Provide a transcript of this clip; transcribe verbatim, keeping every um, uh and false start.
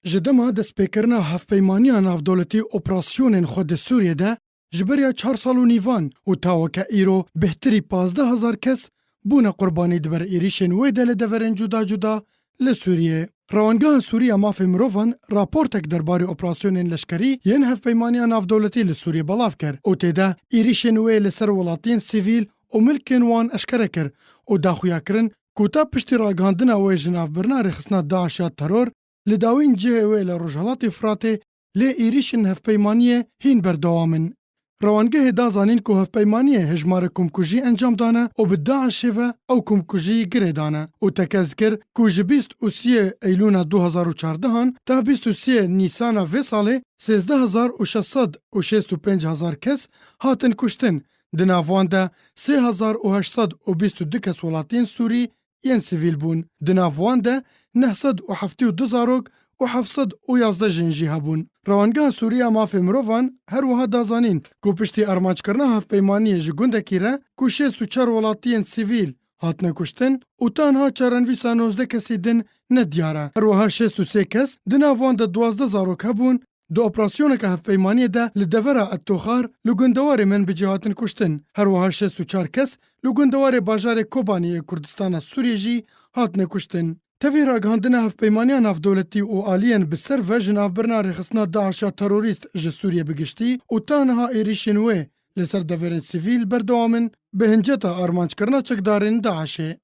Ji dema destpêkirina hevpeymaniya navdewletî operasyonên xwe di Sûriyê de, ji beriya çar sal û nîvan û ta weke îro bêhtirî pazdeh hezar kes bûne qurbanî di ber êrîşên wê de li deverên cuda cuda li Sûriyê. Rewangeha Sûrî ya Mafê Mirovan raportek derbarê operasyonên leşkerî yên Hevpeymaniya Navdewletî li Sûriyê belav kir û tê de êrîşên wê li ser welatiyên sivîl û milkên wan eşkere kir û da xuya kirin ku ta piştî ragihandina wê ji navbirina rêxistina DAIŞ ya teror, li dawîn cihê wê li Rojhelatê Firatê lê êrîşên hevpeymaniyê hîn berdewam in. Rewangehê da zanîn ku hevpeymaniyê hejmarê komkujî encam dane û bi DAIŞê ve ew komkujî girê dane û tekez kir ku ji bîst û siyê Eylûna du hezar û çardehan ta bîst û siyê Nîsana vê salê sêzdeh hezar û şeş sed û şêst û pênc hezar kes hatin kuştin, di nav wan de sê hezar û heşt sed û bîst û du kes welatiyên Sûrî yên sivîl bûn. Di nav wan de neh sed û heftê û du zarok û heft sed û yazdeh jin jî hebûn. Rewangeha Sûrî ya Mafê Mirovan her wiha da zanîn ku piştî armanckirina hevpeymaniyê ji gundekî re ku şêst û çar welatiyên sivîl hatine kuştin û ta niha çarenivîsa nozdeh kesî din ne diyar e. Her wiha şêst û sê kes, di nav wan de duwazdeh zarok hebûn, di operasyoneke hevpeymaniyê de li devera Ettoxar li gundewarê Menbicê hatin kuştin. Her wiha şêst û çar kes li gundewarê bajarê Kobaniyê Kurdistana Sûriyê jî hatine kuştin. Tevî ragihandina hevpeymaniya navdewletî û aliyên bi ser ve ji navbirina rêxistina DAIŞ ya terorîst ji Sûriyê bi giştî û ta niha êrîşên wê li ser deverên sivîl berdewam in, bi hinceta armanckirina çekdarên DAIŞê.